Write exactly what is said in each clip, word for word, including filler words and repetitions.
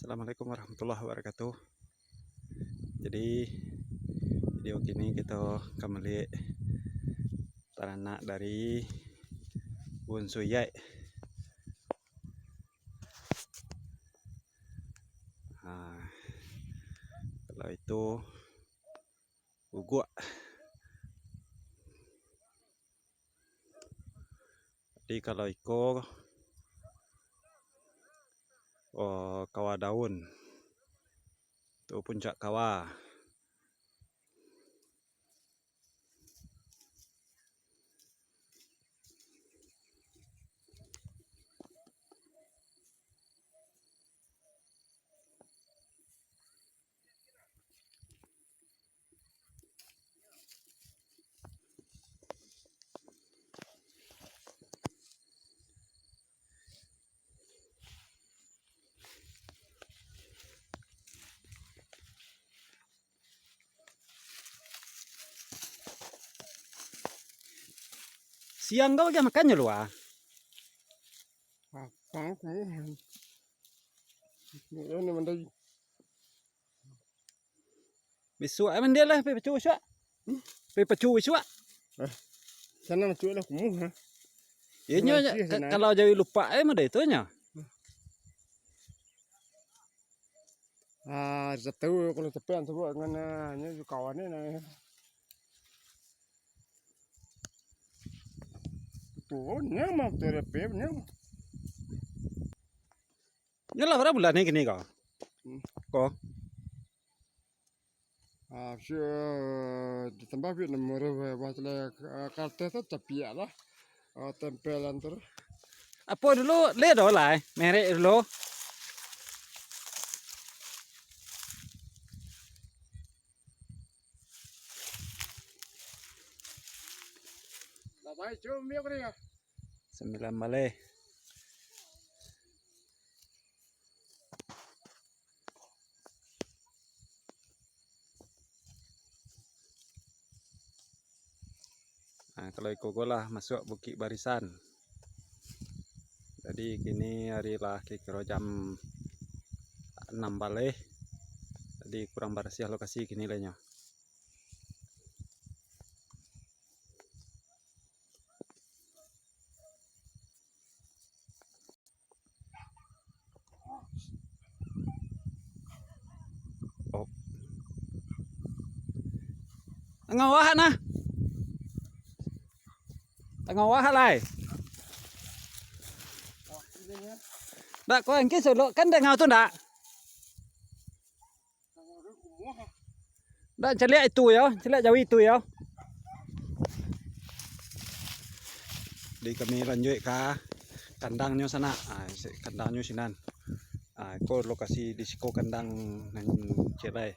Assalamualaikum warahmatullahi wabarakatuh. Jadi, video kini kito ka maliek taranak dari Bun Suyek. Ha, kalau itu guguak. Jadi kalau iko, oh, kawa daun. Tu puncak kawa. Siang kau agiah makan jo lua? Lapang aku. Ini mandai. Bisuak ai mandiang lah, pai pacu bisuak. Hmm? Pai pacu bisuak. Eh, sana macuak lah kumuh, ha. Iyo nyo, kalau jawi lupak ai model itu nyo. Ah, satu kalau tepian tu buat dengan, ah, nyo kawan ni nah. Tu nyo mah terepe nyo. Nyo lah bara bulan ni kini ko? Hmm. Ko? Ah, ditambah duit enam ribu, buat le, ah, kartes tu capiak lah. Ah, tempelan tu. Apo dulu, le do lai, merek dulu. Lah baik, cuma miak ni ya. Sambilan baleh. Nah, kalau iko ko lah masuak Bukik Barisan. Jadi kini ari lah kiro-kiro jam anam baleh. Jadi kurang barasiah lokasi kini lai nyo. Oh. Tangah wahak nah. Tangah wahak lai. Ndak, kau angkin solok kan dangau tu ndak? Ndak, caliak itu yo, caliak jawi itu yo. Jadi kami lanjuik ka kandangnyo sanak. Ah, kandangnyo sinan. Ah, ko lokasi di siko kandang nan ciek lai.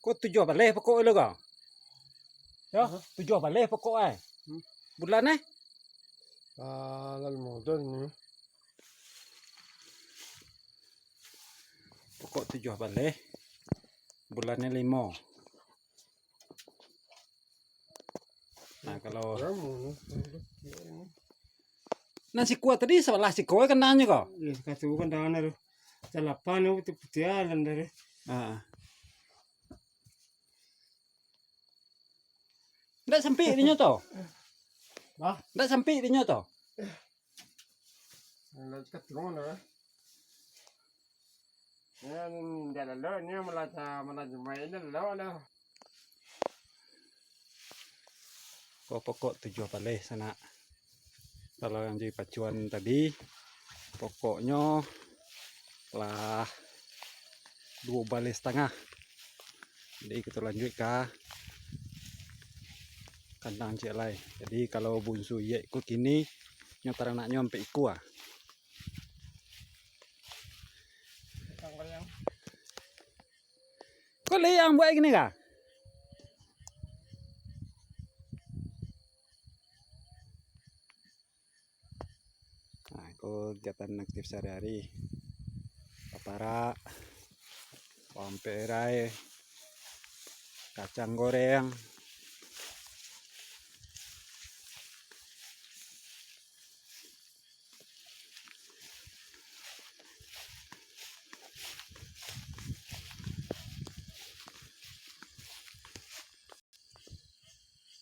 Ko tujuah baleh pokok lo ko? Yo, hah? Tujuah baleh pokok ai. Hmm. Bulan eh? Ah, lalu modal ni. Pokok tujuah baleh. Bulannya limo. Nah, kalau nan sikua tadi sabalah sikua kandangnyo ko? Iyo, katu kandangnyo tu. Salapan tu putiah-putiah alam dari. Ah. Ndak sampik dinyo to? Hah? Ndak sampik dinyo to? Ndak dekat rumah dah. Indak lalo, ni malah sa-, malah Jumaik ni lalo lah. Ko pokok tujuah baleh sanak. Kalau yang jadi pacuan tadi, pokoknyo lah duo baleh satangah. Jadi, kito lanjuik ka kandang ciek lai. Jadi, kalau bunsu iyek ko kini, nyo taranaknyo ampek ikua. Ko lai yang buek kini ka? Nah, ko kegiatan aktif sehari-hari. Paparak, pawang perai, kacang goreng.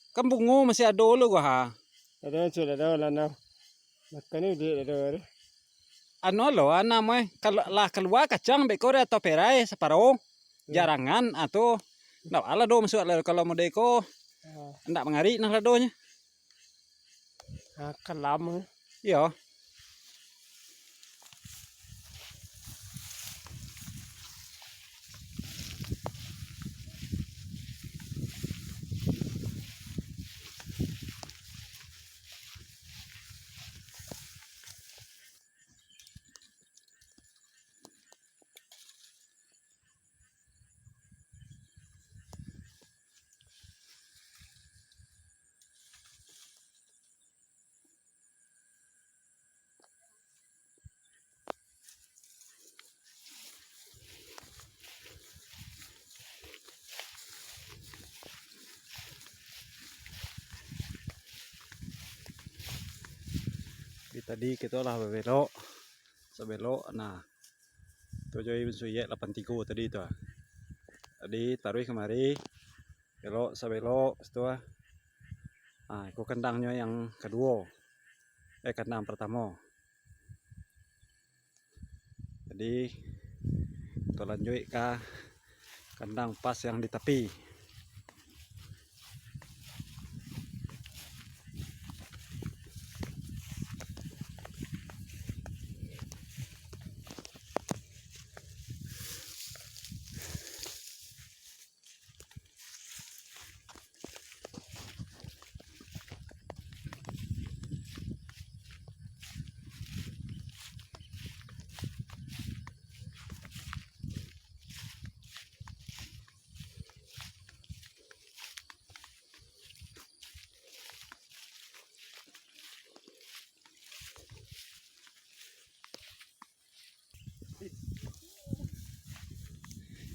Kan bungo masih ado lo ko ha. Ado, sudah ado lah, nah. Makan ni duit ado. Anu lo, anam eh. Kalau lah kalua kacang beko atau perai saparo. Hmm. Jarangan atau ndak alah do masuk lah kalau mode ko. Ah. Ndak mangari nah ladonyo. Ah, kalam. Iyo. Jadi tadi kito lah babelok, sabelok, nah, tu jo Ibn Suyek lapan tigo tadi tu, ah. Tadi taruih kamari, belok sabelok, situ, ah. Ah, iko kandangnyo yang kaduo, eh, kandang partamo. Jadi, kito lanjuik ka kandang pas yang di tapi.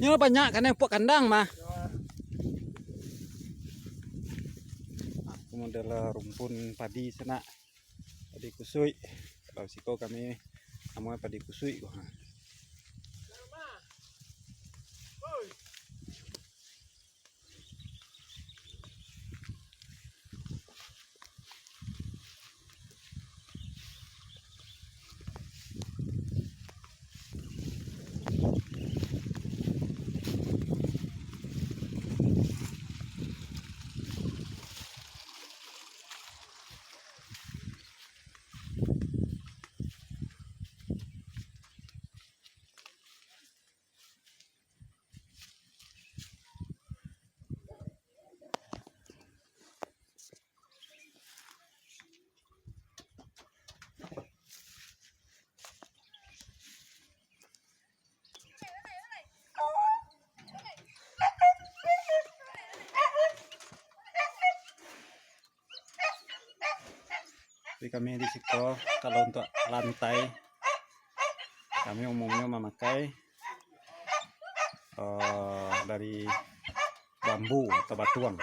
Nyo banyak kan puak kandang mah. Aku model rumpun padi sanak. Padi kusuik. Kalau siko kami namonyo padi kusuik ko. Ha. Tapi kami di siko, kalau untuk lantai, kami umumnyo mamakai, eh, dari bambu atau batuang.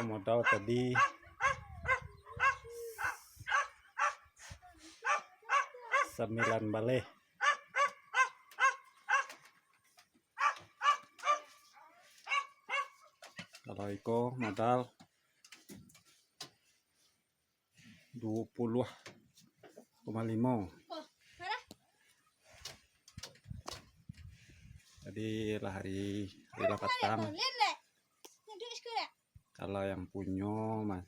Modal tadi sambilan baleh. Kalau iko modal duo puluah koma limo. Jadi lah hari, hari lah patang. Kalau yang punyo mah,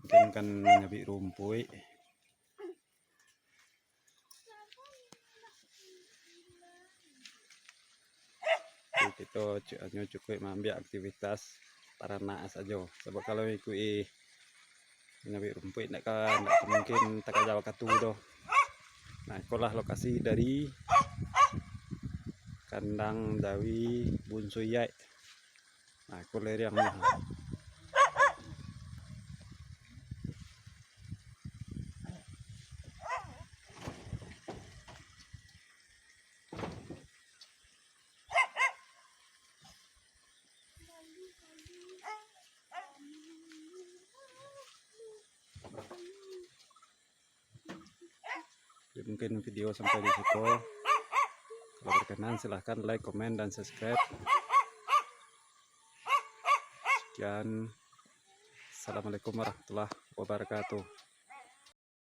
mungkin kan manyabik rumpuik. Jadi kito cu-, hanyo cukuik maambiak aktivitas taranak sajo. Sabab kalau ikuik manyabik rumpuik, ndak ka, ndak ka mungkin takaja wakatu doh. Nah, ikolah lokasi dari kandang jawi Bunsu Iyaik. Nah, iko leriang mah. Jadi, mungkin video sampai di siko. Kalau berkenan, silahkan like, komen, dan subscribe. Sekian. Assalamualaikum warahmatullahi wabarakatuh.